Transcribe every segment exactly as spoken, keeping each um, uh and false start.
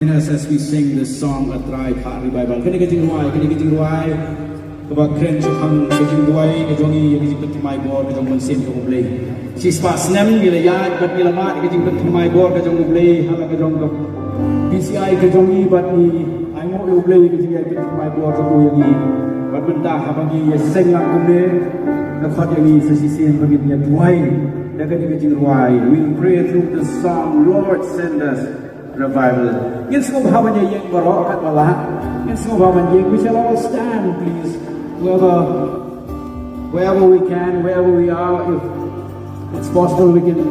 Join us as we sing this song, A Trai Phah Ri Baiba. Kane ka jingrwai, kane ka jingrwai kaba kren shaphang ka jingduwai ka jong ngi ïa ka jingpynthymmai bor ka jong U Mynsiem jong U Blei. Shispah snem ngi la ïaid bad ngi la mad ïa ka jingpynthymmai bor ka jong U Blei ha la ka jong ka P C I ka jong ngi, bad ngi ainguh ïa U Blei ïa ka jingïaid pynthymmai bor jong u ïa ngi. Bad mynta haba ngi ïaseng lang kumne, nga khot ïa ngi sa shisien ba ngin ïa duwai da kane ka jingrwai. We'll pray through the song, Lord, send us revival. Ngin sngewbha ban ïeng baroh katba lah. Ngin sngewbha ban ïeng. We shall all stand, please. Whoever, wherever we can, wherever we are, if it's possible, we can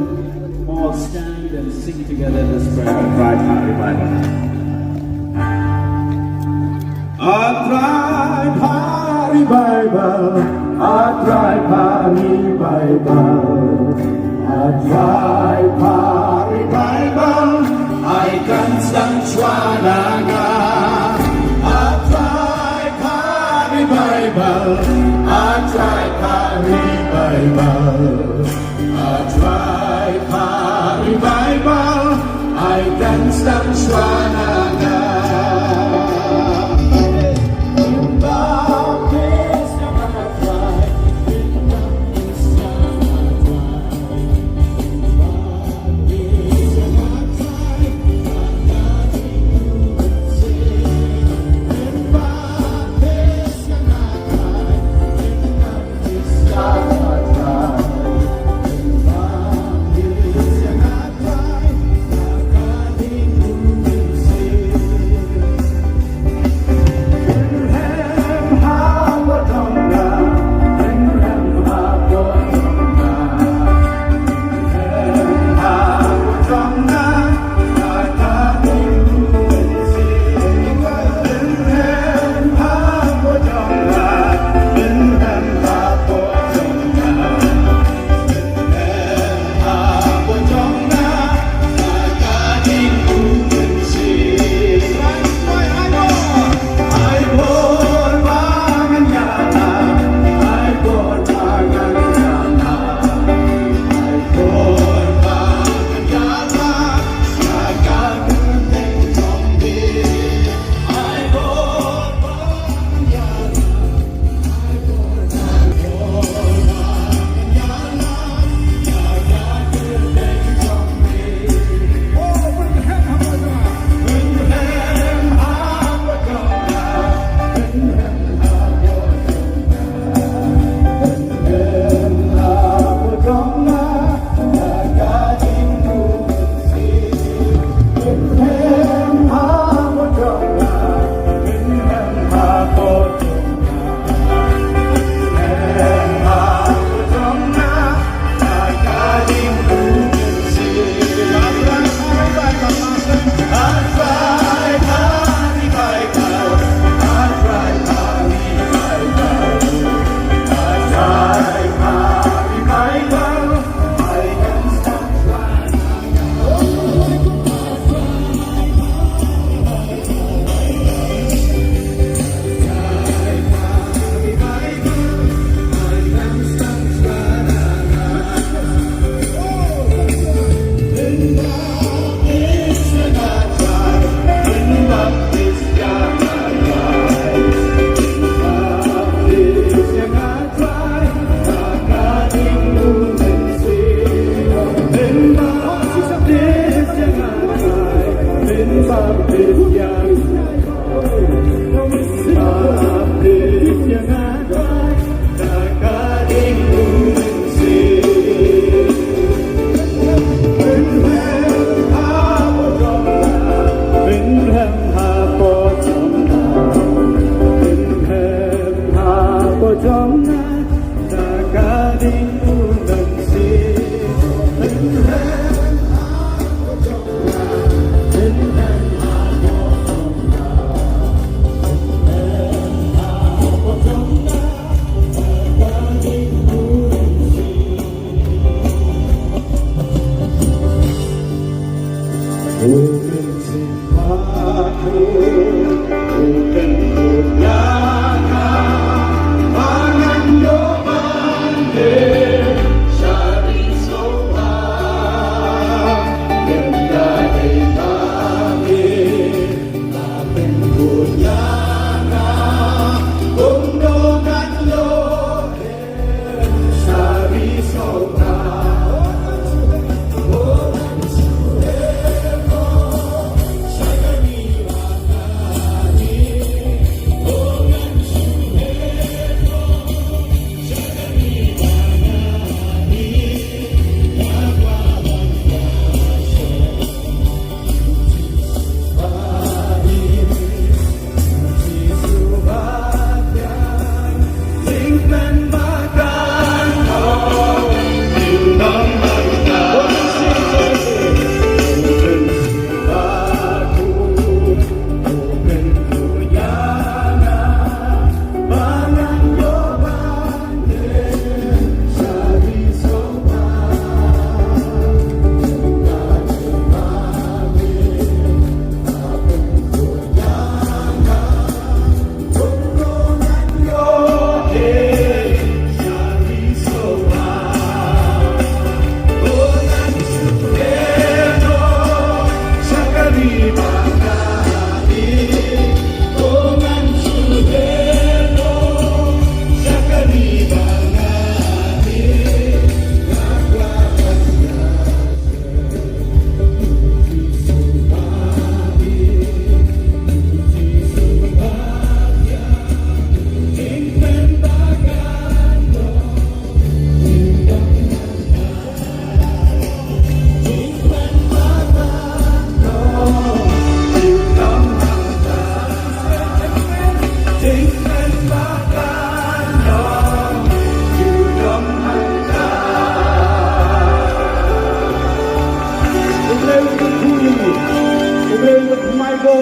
all stand and sing together this prayer. A Trai Phah Ri Baiba. A Trai Phah Ri Baiba, A Trai Phah Ri Baiba, A Trai Phah Ri Baiba, ai kan sdang shuwa na nga. A Trai Phah Ri Baiba, A Trai Phah Ri Baiba. A Trai Phah Ri Baiba, ai kan sdang shuwa na nga.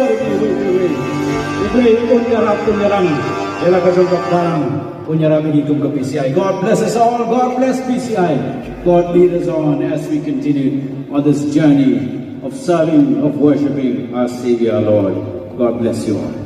Wei, wei, wei, wei. Wei, wei, un ïarap, un ïarap. Ïa la ka jong ka balang, un ïarap ïa ngi kum ka P C I. God bless us all. God bless P C I. God lead us on as we continue on this journey of serving, of worshiping our Savior, our Lord. God bless you all.